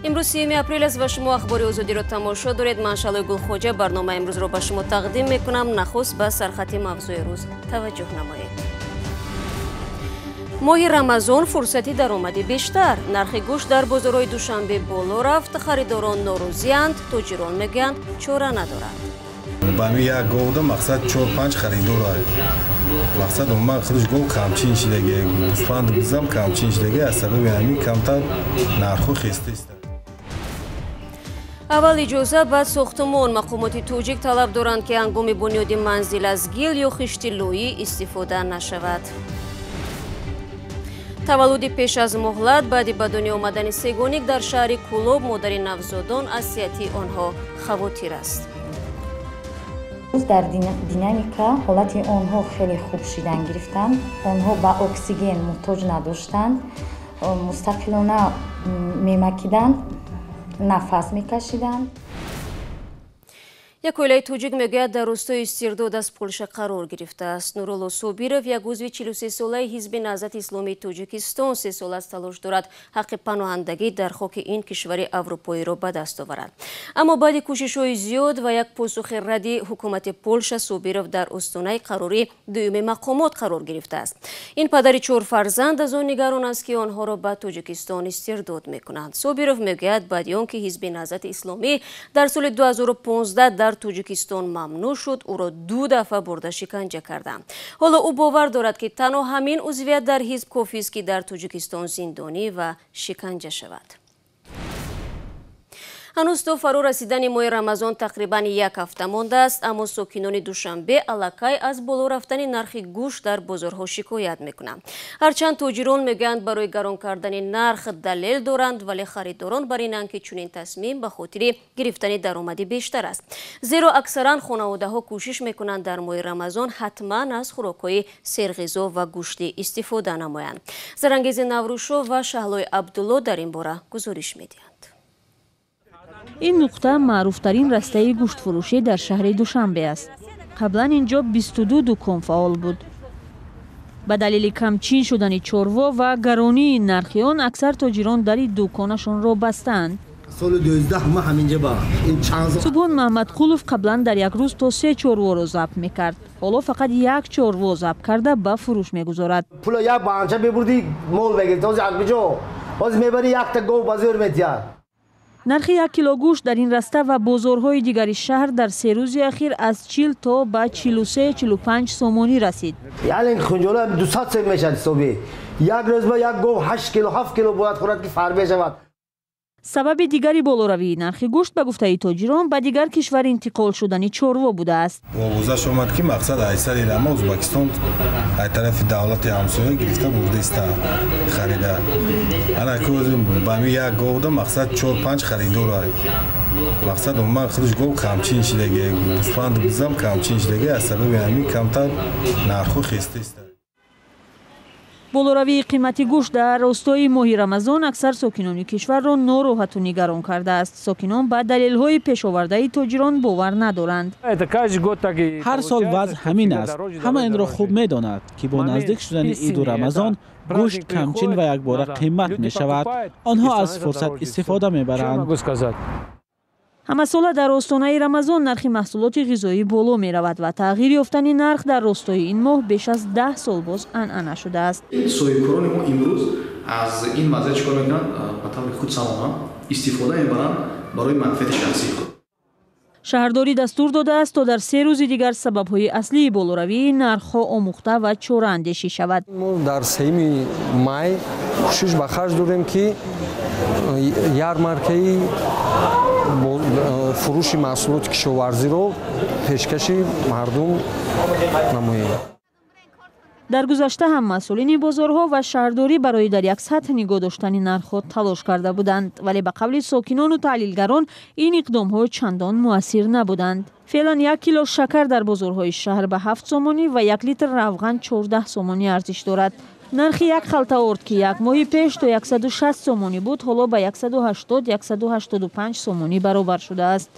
Имрӯз 3 апрел аст ва шумо ахбори озодиро тамошо доред. Ман Шалои Гулхоҷа барномаи имрӯзро ба шумо тақдим мекунам. Нахуст ба сархати мавзӯи рӯз таваҷҷӯҳ намоед. Моҳи Рамазон фурсати даромади бештар. Нархи гӯшт дар бозорҳои Душанбе боло рафт, харидорон норозианд, тоҷирон мегӯянд чора надоранд. Ба ҳамин як говда мақсад 4-5 харидор аст. Мақсад умуман худаш гов камчин шидаги, гӯсфанд бизам камчин шидаги, аз сабаби ҳамин камтар нархҳо хеста иста. Аввал иҷоза, баъд сохтумон. Мақомоти тоҷик талаб доранд, ки ҳангоми бунёди манзил аз гил ё хишти лӯӣ истифода нашавад. Таваллуди пеш аз муҳлат баъди ба дунё омадани сегоник дар шаҳри Кӯлоб модари навзодон аз сиҳатии онҳо хавотир аст. Дар динамика ҳолати онҳо хеле хуб шидан гирифтанд. Онҳо ба оксиген муҳтоҷ надоштанд, мустақилона мемакиданд, нафас мекашиданд. Як оилаи тоҷик мегӯяд, дар рӯстои Истирдод аз Полша қарор гирифтааст. Нурулло Собиров, як узви 43-солаи ҳизби Наҳзати Исломии Тоҷикистон, 3 сол аст талош дорад ҳаққи паноҳандагӣ дар хоки ин кишвари аврупоиро ба даст оварад. Аммо баъди кӯшишҳои зиёд ва як посухи радди ҳукумати Полша, Собиров дар остонаи қарори дуюми мақомот қарор гирифтааст. Ин падари 4 фарзанд аз он нигарон аст, ки онҳоро ба Тоҷикистон истирдод мекунанд. Собиров мегӯяд, баъди он ки ҳизби Наҳзати Исломӣ дар соли 2015 дар Тоҷикистон мамнӯъ шуд, ӯро 2 дафъа бурда шиканҷа карданд. Ҳоло ӯ бовар дорад, ки танҳо ҳамин узвият дар ҳизб кофист, ки дар Тоҷикистон зиндонӣ ва шиканҷа шавад. Ҳанӯз то фаро расидани моҳи Рамазон тақрибан як ҳафта мондааст, аммо сокинони Душанбе аллакай аз боло рафтани нархи гӯшт дар бозорҳо шикоят мекунанд. Ҳарчанд тоҷирон мегӯянд, барои гарон кардани нарх далел доранд, вале харидорон бар инанд, ки чунин тасмим ба хотири гирифтани даромади бештар аст. Зеро аксаран хонаводаҳо кӯшиш мекунанд дар моҳи Рамазон ҳатман аз хӯрокҳои серғизо ва гӯштӣ истифода намоянд. Зарангези Наврӯшов ва Шаҳлои Абдулло дар ин бора гузориш медиҳанд. Ин нуқта маъруфтарин растаи гӯштфурӯшӣ дар шаҳри Душанбе аст. Қаблан инҷо 22 дукон фаъол буд. Ба далели камчин шудани чорво ва гаронии нархи он аксар тоҷирон дари дуконашонро бастаанд. Соли 2010 ма ҳаминҷа ба ин чанд сол Субҳон Маҳмадқулов қаблан дар як рӯз то 3 чорворо забҳ мекард. Ҳоло фақат як чорво забҳ карда ба фурӯш мегузорад. Пула як банча мебурдӣ, мол мегирифт. Ҳозир аз куҷо? Ҳозир мебарӣ, якта гов ба зӯр метиҳад. Нархи 1 кило гӯшт дар ин раста ва бозорҳои дигари шаҳр дар 3 рӯзи ахир аз 40 то ба 43-45 сомонӣ расид. Яъне хунҷола 200 сом мешавад ҳисоби. Як рӯз ба як гов 8 кило, 7 кило бояд хӯрад, ки фарбе шавад. Сабаби дигари болоравии нархи гӯшт ба гуфтаи тоҷирон ба дигар кишвар интиқол шудани чорво будааст. Овозаш омад, ки мақсад айсари рама Ӯзбекистон ай тарафи давлати ҳамсоя гирифта бурдаиста харида. Ана ки ба ҳамин як говда мақсад 4-5 харидор аст. Мақсад умуман худаш гов камчин шидаги, гӯсфанд бизам камчин шидаги, аз сабаби ҳамин камтар нархҳо хеста иста. Болоравии қимати гӯшт дар ростои моҳи Рамазон аксар сокинони кишварро нороҳату нигарон кардааст. Сокинон ба далелҳои пешовардаи тоҷирон бовар надоранд. Ҳар сол вазъ ҳамин аст. Ҳама инро хуб медонад, ки бо наздик шудани иду Рамазон гӯшт камчин ва якбора қимат мешавад. Онҳо аз фурсат истифода мебаранд. Ҳамасола дар остонаи Рамазон нархи маҳсулоти ғизоӣ боло меравад ва тағйир ёфтани нарх дар ростои ин моҳ беш аз 10 сол боз анъана шудааст. Соҳибкорони мо имрӯз аз ин вазъият чӣ кор мекунанд? Ба таври худсамона истифода мебаранд барои манфиати шахсии худ. Шаҳрдорӣ дастур додааст, то дар 3 рӯзи дигар сабабҳои аслии болоравии нархҳо омӯхта ва чораандешӣ шавад. Мо дар 3 май кӯшиш ба харҷ дорем, ки ярмаркаи фурӯши маҳсулоти кишоварзиро пешкаши мардум намоем. Дар гузашта ҳам масъулини бозорҳо ва шаҳрдорӣ барои дар як сатҳ нигоҳ доштани нархҳо талош карда буданд, вале ба қавли сокинону таҳлилгарон ин иқдомҳо чандон муассир набуданд. Феълан 1 кило шакар дар бозорҳои шаҳр ба 7 сомонӣ ва 1 литр равған 14 сомонӣ арзиш дорад. Нархи як халта орд, ки як моҳи пеш то 160 сомонӣ буд, ҳоло ба 180-185 сомонӣ баробар шудааст.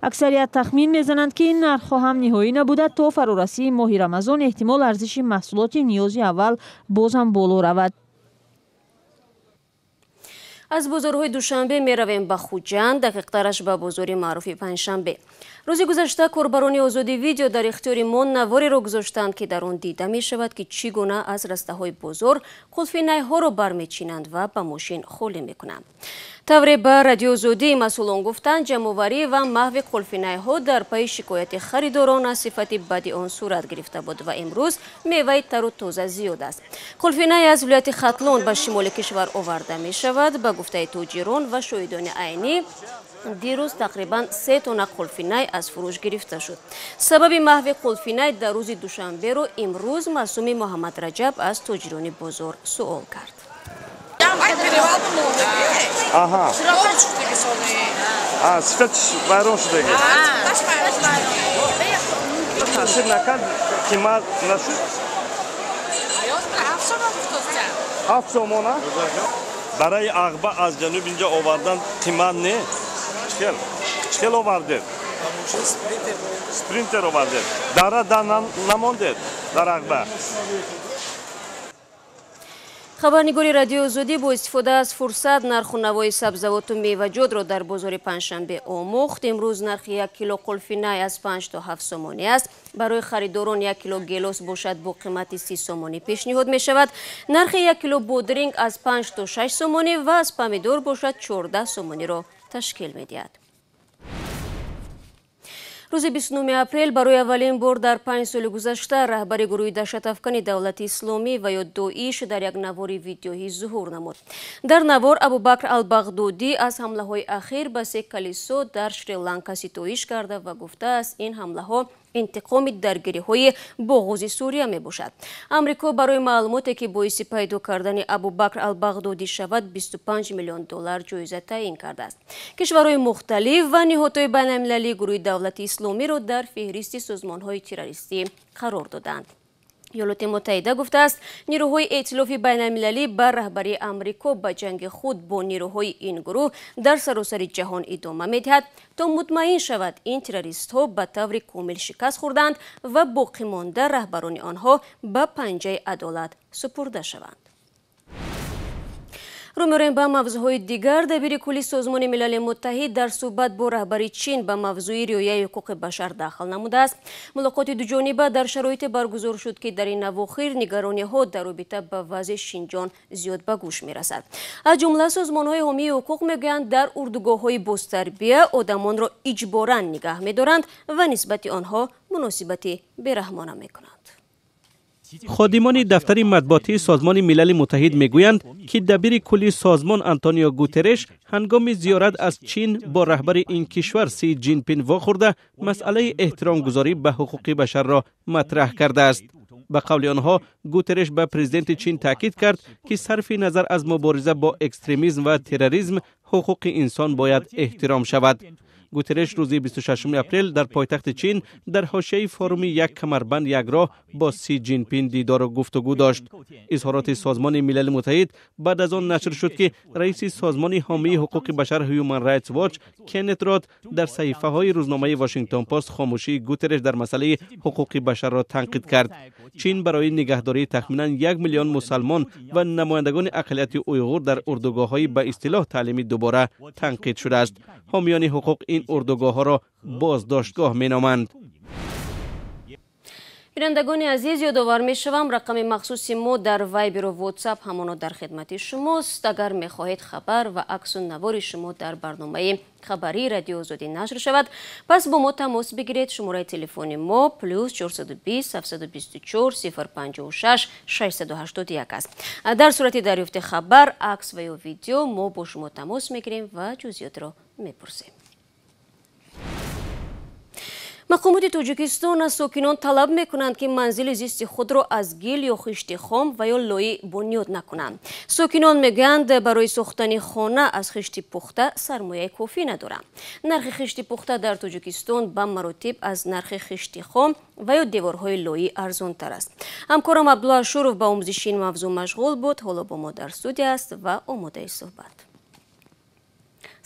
Аксарият тахмин мезананд, ки ин нархҳо ҳам ниҳоӣ набуда, то фарорасии моҳи Рамазон эҳтимол арзиши маҳсулоти ниёзи аввал боз ҳам боло равад. Аз бозорҳои Душанбе меравем ба Хуҷанд, дақиқтараш ба бозори маъруфи Панҷшанбе. Рӯзи гузашта корбарони озоди видео дар ихтиёри мо навориро гузоштанд, ки дар он дида мешавад, ки чӣ гуна аз растаҳои бозор қулфинайҳоро бармечинанд ва ба мошин холӣ мекунанд. Тавре ба Радиои Озодӣ масъулон гуфтанд, ҷамъоварӣ ва маҳви қулфинайҳо дар пайи шикояти харидорон аз сифати бади он сурат гирифта буд ва имрӯз меваи тару тоза зиёд аст. Қулфинай аз вилояти Хатлон ба шимоли кишвар оварда мешавад. Ба гуфтаи тоҷирон ва шоҳидони айнӣ, дирӯз тақрибан 3 тонна қулфинай аз фурӯш гирифта шуд. Сабаби маҳви қулфинай дар рӯзи душанберо имрӯз Маъсуми Муҳаммад Раҷаб аз тоҷирони бозор суол кард. Аҳа. Сифатш вайрон шудаги. Таъсир накард, қимат нашуд? 7 сомона? Барои ағба аз ҷануб инҷа овардан қимат не? Чӣ хел овардед? Спринтер овардед. Дара да намондед дар ағба? Хабарнигори Радиои Озодӣ бо истифода аз фурсат нарху навои сабзавоту меваҷотро дар бозори Панҷшанбе омӯхт. Имрӯз нархи 1 кило қулфинай аз 5 то 7 сомонӣ аст. Барои харидорон 1 кило гелос бошад бо қимати 30 сомонӣ пешниҳод мешавад. Нархи 1 кило бодринг аз 5 то 6 сомонӣ ва аз помидор бошад 14 сомониро ташкил медиҳад. Рӯзи 29 апрел барои аввалин бор дар 5 соли гузашта раҳбари гурӯҳи даҳшатафкани давлати исломӣ ва ё Доиш дар як навори видеоӣ зуҳур намуд. Дар навор Абубакр Албағдодӣ аз ҳамлаҳои ахир ба 3 калисо дар Шри-Ланка ситоиш карда ва гуфтааст, ин ҳамлаҳо интиқоми даргириҳои боғози Сурия мебошад. Амрико барои маълумоте, ки боиси пайдо кардани Абубакр Албағдодӣ шавад, 25 миллион доллар ҷоиза таъин кардааст. Кишварҳои мухталиф ва ниҳодҳои байналмилалӣ гурӯҳи давлати исломиро дар феҳристи созмонҳои террористӣ қарор доданд. Иёлоти Муттаҳида гуфтааст, нирӯҳои эътилофи байналмилалӣ ба раҳбарии Амрико ба ҷанги худ бо нирӯҳои ин гурӯҳ дар саросари ҷаҳон идома медиҳад, то мутмаин шавад ин террористҳо ба таври комил шикаст хӯрданд ва боқимонда раҳбарони онҳо ба панҷаи адолат супурда шаванд. Рӯ меорем ба мавзӯъҳои дигар. Дабири кулли Созмони Милали Муттаҳид дар суҳбат бо раҳбари Чин ба мавзӯи риояи ҳуқуқи башар дахл намудааст. Мулоқоти дуҷониба дар шароите баргузор шуд, ки дар ин авохир нигарониҳо дар робита ба вазъи Шинҷон зиёд ба гӯш мерасад. Аз ҷумла созмонҳои ҳомии ҳуқуқ мегӯянд, дар урдугоҳҳои бозтарбия одамонро иҷборан нигаҳ медоранд ва нисбати онҳо муносибати бераҳмона мекунанд. Ходимони дафтари матбуотии Созмони Милали Муттаҳид мегӯянд, ки дабири кулли созмон Антонио Гутерреш ҳангоми зиёрат аз Чин бо раҳбари ин кишвар Си Ҷинпин вохӯрда, масъалаи эҳтиромгузорӣ ба ҳуқуқи башарро матраҳ кардааст. Ба қавли онҳо, Гутерреш ба президенти Чин таъкид кард, ки сарфи назар аз мубориза бо экстремизм ва терроризм, ҳуқуқи инсон бояд эҳтиром шавад. Гутерреш рӯзи 26 апрел дар пойтахти Чин дар ҳошияи форуми «Як камарбанд, як роҳ» бо Си Ҷинпин дидору гуфтугӯ дошт. Изҳороти Созмони Милали Муттаҳид баъд аз он нашр шуд, ки раиси созмони ҳомии ҳуқуқи башар Human Rights Watch Кеннет Рот дар саҳифаҳои рӯзномаи Вашингтон Пост хомӯшии Гутерреш дар масъалаи ҳуқуқи башарро танқид кард. Чин барои нигаҳдории тахминан 1 миллион мусалмон ва намояндагони ақаллияти уйғур дар урдугоҳҳои ба истилоҳ таълими дубора танқид шудааст. Ҳомиёни ҳуқуқ ин урдугоҳҳоро боздоштгоҳ меноманд. Бинандагони азиз, ёдовар мешавам, рақами махсуси мо дар Вайберу Ватсап ҳамоно дар хидмати шумост. Агар мехоҳед хабар ва аксу навори шумо дар барномаи хабарии Радиои Озодӣ нашр шавад, пас бо мо тамос бигиред. Шумораи телефони мо +420 724 056 681 аст. Дар сурати дарёфти хабар, акс ва ё видео мо бо шумо тамос мегирем ва ҷузъиётро мепурсем. Мақомоти Тоҷикистон аз сокинон талаб мекунанд, ки манзили зисти худро аз гил ё хишти хом ва ё лоӣ бунёд накунанд. Сокинон мегӯянд, барои сохтани хона аз хишти пухта сармояи кофӣ надоранд. Нархи хишти пухта дар Тоҷикистон ба маротиб аз нархи хишти хом ва ё деворҳои лоӣ арзонтар аст. Ҳамкорам Абдулло Ашуров ба омӯзиши ин мавзӯъ машғул буд, ҳоло бо мо дар студия аст ва омодаи суҳбат.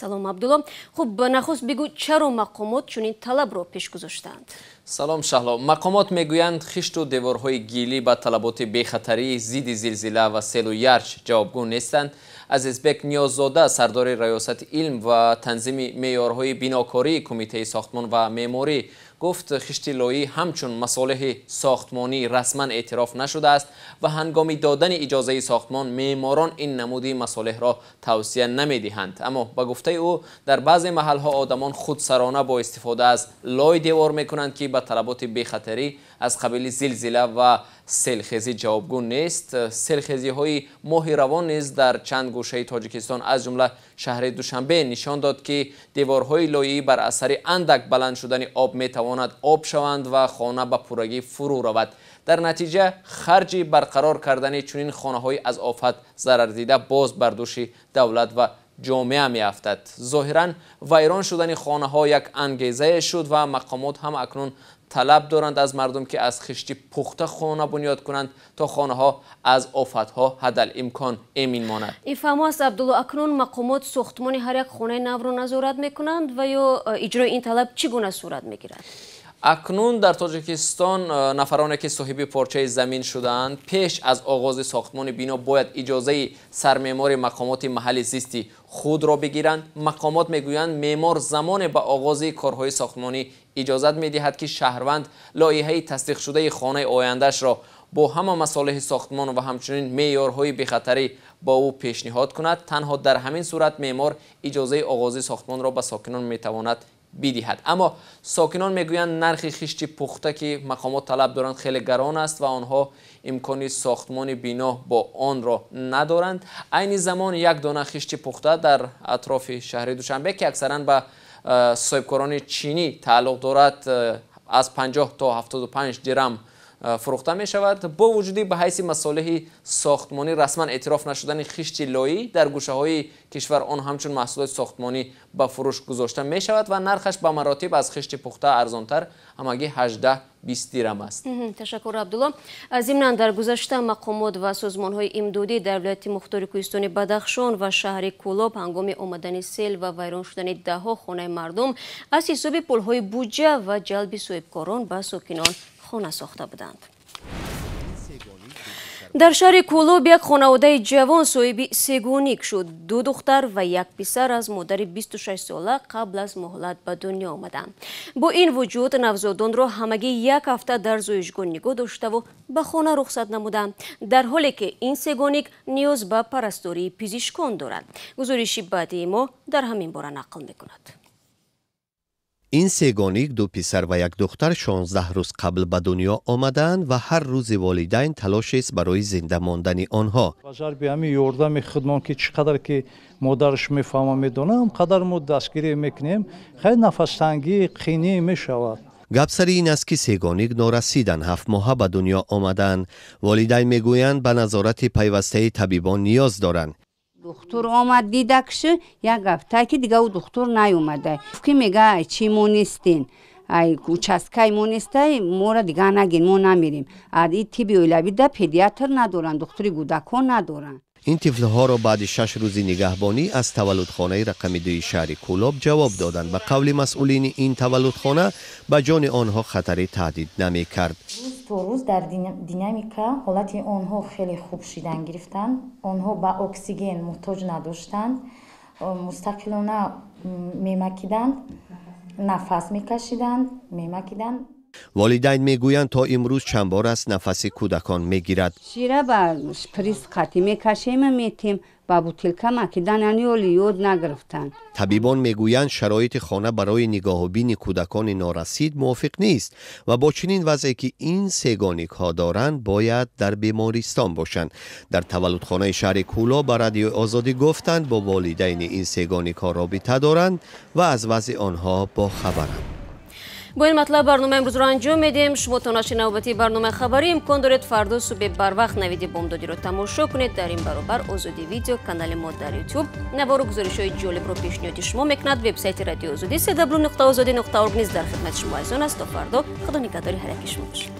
Салом Абдулло. Хуб, нахуст бигӯ, чаро мақомот чунин талабро пеш гузоштаанд? Салом Шаҳло. Мақомот мегӯянд, хишту деворҳои гилӣ ба талаботи бехатарии зидди зилзила ва селу ярч ҷавобгӯ нестанд. Азизбек Ниёззода, сардори раёсати илм ва танзими меъёрҳои бинокории Кумитаи сохтмон ва меъморӣ гуфт, хишти лоӣ ҳамчун масолеҳи сохтмонӣ расман эътироф нашудааст ва ҳангоми додани иҷозаи сохтмон меъморон ин намуди масолеҳро тавсия намедиҳанд. Аммо ба гуфтаи ӯ, дар баъзе маҳалҳо одамон худсарона бо истифода аз лой девор мекунанд, ки ба талаботи бехатарӣ аз қабили зилзила ва селхезӣ ҷавобгӯ нест. Селхезиҳои моҳи равон низ дар чанд гӯшаи Тоҷикистон, аз ҷумла шаҳри Душанбе, нишон дод, ки деворҳои лоӣ бар асари андак баланд шудани об метавонад об шаванд ва хона ба пуррагӣ фурӯ равад. Дар натиҷа харҷи барқарор кардани чунин хонаҳои аз офат зарардида боз бар дӯши давлат ва ҷомеа меафтад. Зоҳиран вайрон шудани хонаҳо як ангезае шуд ва мақомот ҳам акнун талаб доранд аз мардум, ки аз хишти пухта хона бунёд кунанд, то хонаҳо аз офатҳо ҳадал имкон эмин монад. Ин фаҳмо аст, Абдулло. Акнун мақомот сохтмони ҳар як хонаи навро назорат мекунанд ва ё иҷрои ин талаб чӣ гуна сурат мегирад? Акнун дар Тоҷикистон нафароне ки соҳиби порчаи замин шудаанд, пеш аз оғози сохтмони бино бояд иҷозаи сармеъмори мақомоти маҳалли зисти худро бигиранд. Мақомот мегӯянд, меъмор замоне ба оғози корҳои сохтмонӣ иҷозат медиҳад, ки шаҳрванд лоиҳаи тасдиқшудаи хонаи ояндаашро бо ҳама масолеҳи сохтмон ва ҳамчунин меъёрҳои бехатарӣ ба ӯ пешниҳод кунад. Танҳо дар ҳамин сурат меъмор иҷозаи оғози сохтмонро ба сокинон метавонад бидиҳад. Аммо сокинон мегӯянд, нархи хишти пухта, ки мақомот талаб доранд, хеле гарон аст ва онҳо имкони сохтмони бино бо онро надоранд. Айни замон як дона хишти пухта дар атрофи шаҳри Душанбе, ки аксаран ба соҳибкорони чинӣ тааллуқ дорад, аз 50 то 75 дирам фурӯхта мешавад. Бо вуҷуди ба ҳайси масолеҳи сохтмонӣ расман эътироф нашудани хишти лоӣ, дар гӯшаҳои кишвар он ҳамчун маҳсулоти сохтмонӣ ба фурӯш гузошта мешавад ва нархаш ба маротиб аз хишти пухта арзонтар, ҳамагӣ 18-20 дирам аст. Ташаккур, Абдулло. Зимнан дар гузашта мақомот ва созмонҳои имдодӣ дар вилояти мухтори кӯҳистони Бадахшон ва шаҳри Кӯлоб ҳангоми омадани сел ва вайрон шудани даҳҳо хонаи мардум аз ҳисоби пулҳои буҷа ва ҷалби соҳибкорон ба сокинон хона сохта буданд. Дар шаҳри Кӯлоб як хонаводаи ҷавон соҳиби сегоник шуд. Ду духтар ва як писар аз модари 26-сола қабл аз муҳлат ба дунё омаданд. Бо ин вуҷуд навзодонро ҳамагӣ як ҳафта дар зоишгоҳ нигоҳ доштаву ба хона рухсат намуданд, дар ҳоле ки ин сегоник ниёз ба парастории пизишкон дорад. Гузориши баъдии мо дар ҳамин бора нақл мекунад. Ин сегоник, ду писар ва як духтар, 16 рӯз қабл ба дунё омадаанд ва ҳар рӯзи волидайн талошест барои зинда мондани онҳо. Ба зарби ҳамин ёрдами худмон, ки чӣ қадар ки модараш мефаҳма, медонам, қадар мо дастгирӣ мекунем, хеле нафастангӣ қинӣ мешавад. Гап сари ин аст, ки сегоник норасидан, 7 моҳа ба дунё омадаанд. Волидайн мегӯянд, ба назорати пайвастаи табибон ниёз доранд. Духтур омад, дидакши, як ҳафта ки дига ӯ духтур наёмада, ки мега, ай чи мо нестен, ай участкаи мо нестай, моро дига нагин, мо намерем. И тибби оилавида педиатр надоранд, духтури кӯдакон надоранд. Ин тифлҳоро баъди 6 рӯзи нигаҳбонӣ аз таваллудхонаи рақами дуи шаҳри Кӯлоб ҷавоб доданд. Ба қавли масъулини ин таваллудхона, ба ҷони онҳо хатаре таҳдид намекард. Рӯз то рӯз дар динамика ҳолати онҳо хеле хуб шидан гирифтанд. Онҳо ба оксиген муҳтоҷ надоштанд, мустақилона мемакиданд, нафас мекашиданд, мемакиданд. Волидайн мегӯянд, то имрӯз чанд бор аст нафаси кӯдакон мегирад. Шира ба шприц қатӣ мекашем, метем, ба бутилка макидан, яъне оли ёд нагирифтанд. Табибон мегӯянд, шароити хона барои нигоҳубини кӯдакони норасид мувофиқ нест ва бо чунин вазъе, ки ин сегоникҳо доранд, бояд дар бемористон бошанд. Дар таваллудхонаи шаҳри Кӯлоб ба Радиои Озодӣ гуфтанд, бо волидайни ин сегоникҳо робита доранд ва аз вазъи онҳо бохабаранд. Бо ин матлаб барномаи имрӯзро анҷом медиҳем. Шумо то нашри навбатии барномаи хабарӣ имкон доред фардо субҳи барвақт навиди бомдодиро тамошо кунед. Дар ин баробар Озодӣ Видео, канали мо дар Ютуб, навору гузоришҳои ҷолибро пешниҳоди шумо мекунад. Вебсайти Радиои Озодӣ www.ozodi.org низ дар хидмати шумо азизон аст. То фардо, худо нигаҳдори ҳар яки шумо бошад.